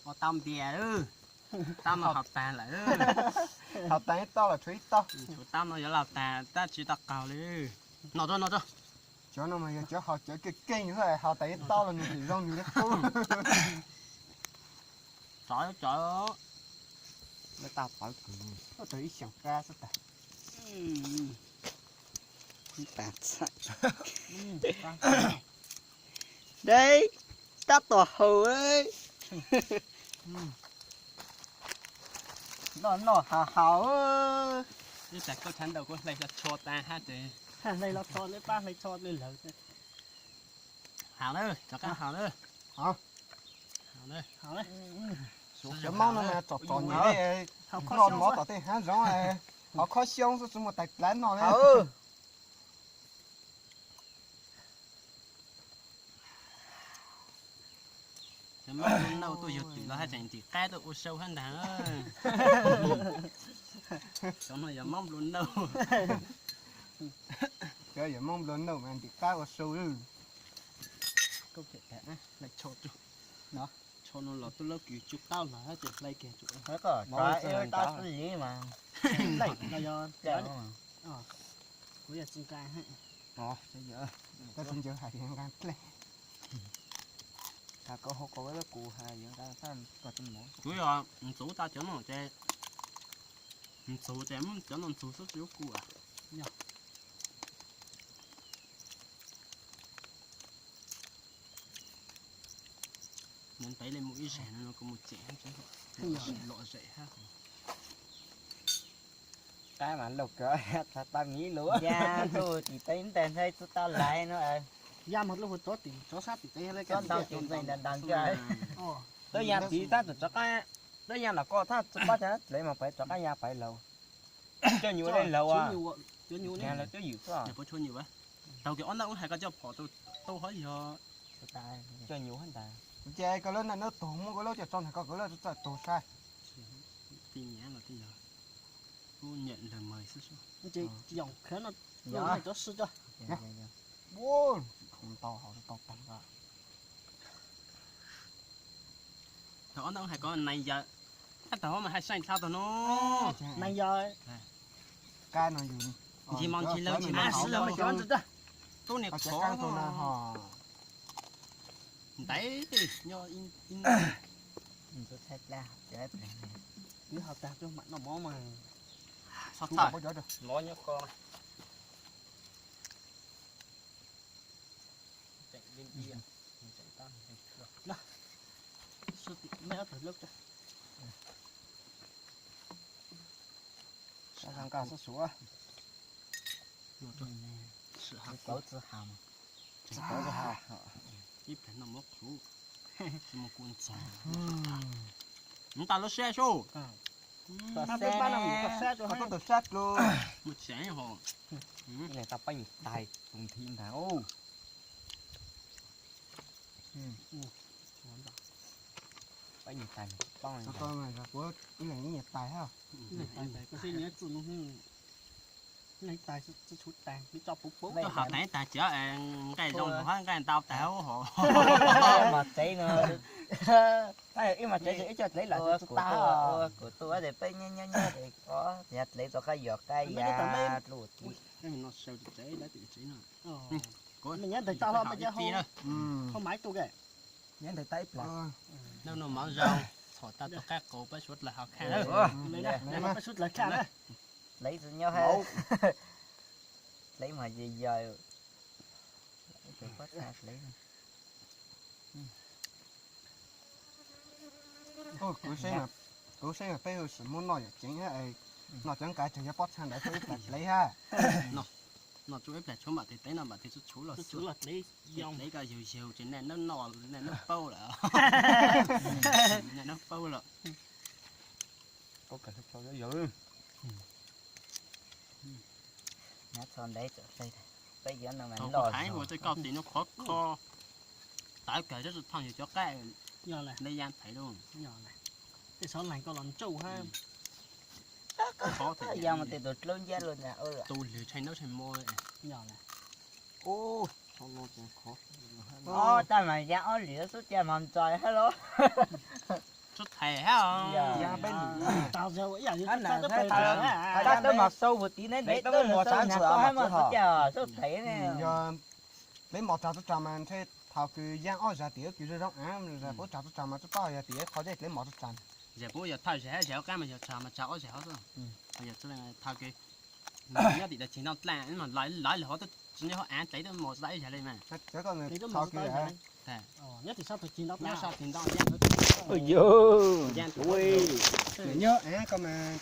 Ua tau npias lawm. Tab no haus tag lawm. Haus tag ib toj los tshuav ib toj. Tshuav tab no yuav laus tag tab tsis tau qaug li. Noj tso, noj tso. Cov no mas yog cov haus cov keej keej xwb, haus tag ib toj los nws tsis zoo nws li qub. Tov tov. Lawv tau pawv kws, tau ib xyoos qab xwb tag. Deb, tab tom haus. Noj noj haus haus. Ib tsam koj tshav ntaus kuv hlais los tsho tas hab ces. Hlais los tsho, leb pab hlais tsho li lawv. Haus na, rov qab haus na. Cov maub no mas tsom tsom nyem li, noj mov tom tej hav zoov, hauv khob xyoob xwb tsis muaj tais dlav noj li. Cov maub npua nauj tuaj yug twm los haj tseem ntim qab tuaj ua sau hab ntag. Cov no yog maub npua nauj. Cov yog maub npua nauj mas ntim qab ua sau. Tsho no los tuaj laub kws tsis qaub los hab tseem hlais kiag. Kuv yog tsis nqa, tab sis ncaws hais tias nqa dlej. Has koj hau koj lab kuv has yuav nqa tab koj tsis mov. Kuv yog ntxuv tau cov no ces, ntxuv ces muab cov no ntxuv xwb tsis ua kuv. Ntev ntev li mus ib zaug no kuv mus tsev hab, lom zem hab. Qab mas laug kawg, tau miv lus. Ya, tuj tim teb ntag ntshai tsis tau laiv no. Ya mas lub hu tov tim tov sab tim teb, tov ntau tim ntxais ntas ntas ntag. Tuaj ya tid tab tom rov qab, tuaj ya los koj thaj tsis pab tsev mas pais rov qab ya pais laug. Coj nyuam li laug, lawv twb ywm xwb. Tau kiag ob ntawm ub hais koj coj phom tau hov yog. Coj nyuam hab ntag. Ces koj lub ntawm nub tug muab koj lub coj tso ntag, koj koj lub txawj tug saib. Tij nyav los twb yog, kuj nyam lawg mas xwb. Ces yoom khawv no, cov si tso. Ntau hauv tau tag. Thaum ob ntawm hais koj nees yawg, tab tag mas hais saib dhau tag no. Nees yawg. Kab no yus, ntsis mos ntsis laug ntsis mos ntsis laug. Tub niag qhov no ho ntev nyob ib, twb haus tag tuaj mam noj mov mas. Txhob tawm, mov nyob ko. Nqa xub xuav. Tsis tau txi has mas. Tsis tau txi has. Ib pliag noj mov qhuav, tsis muaj kua ntxoog. Nws tas lub siab sub. Koj tawm sab dlua. Muaj tsev hos. Tau pab nyuag tais tus nthi ntag. Pab nyuag tais, kuv ib leeg ib nyuag tais hab. Koj sib nyiam txij nus, ib leeg tais tsis tshuav tais, peb tso puv puv. Koj hom tais tag tsis nqaij zoo hab nqaij ntau tas hauv hos. Mas tsev no, ib mas tsev ib co dlev lam kuv tu ua tias peb nyob nyob nyob es ko, yog dlev txog qab yog qab ya dlua ti. Nyob ntawm tau hlo peb cov hau, hau maiv tu ke. Nyob ntawm tau ib plam. Noj noj mov zoo, txhom tau tus qaib qus peb suav dlawg haus khaj. Peb suav dlawg khaj na. Dlev tsis nyob hab. Dlev mas yog yog. Kuv saib mas peb sim muab noj yam tseev hab, noj cov nqaij tseg yog pob txha ntawd tsuas ib plam dlev hab. Noj tsuas ib plam tshuav npam tes teb no npam tes tsuas tshuav los xwb. Dlev ko yug yug ces nej nub noj nej nub paub lawm. Nej nub paub lawm. Txho ntev, peb yuav no mas loj. Hais ua tej koj tim no qhov kho, tawv kawg, tab sis thaum yus cov qaib, yog lawm, neb yaj thaiv lauj. Tej xov leeg koj los ntsauj hab. Ya mas tes tus dlaub ncab luaj ntag. Tus lwg tshee ntaub tshee mo. Yog lawm. Tab mas ya ob lwm xub cia mas ntxais hab lauj. Tsuas thaiv hab. Tab tom mos sau huv tid ne, ntev tau mos sau nag koj hab mos tau cas tsuas thaiv ne. Yog dleb mos tsag tub tsag mas ntshe thaum kws yaaj ob zag tim kws zoo zoo av, puab tsag tub tsag mas tub pab yog tim qhov dleb mos tub tsag. Zag puab yog thawj zag hab zag hauv qab mas yog tsag mas tsag ob zag hov xwb. Yog thaum kws nyob tim tag cig ntoo dlaa mas lawv lawv hov tsis nyob hauv av dleb tub mos tsis tau ib zag li mas. Thaum kws nyob tim ntoo nyob av koj mas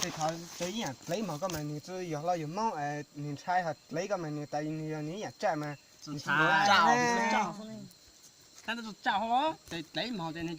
tej thaum ib yaam dleb mos koj mas nwg tsi yog hlo yog Moob, nwg ntshai hov dleb koj mas nwg tas nwg yog nwg ib yaam tsaj mas nwg tsi ua. Tab tab tsi tsaj hov, dleb mos ces nwg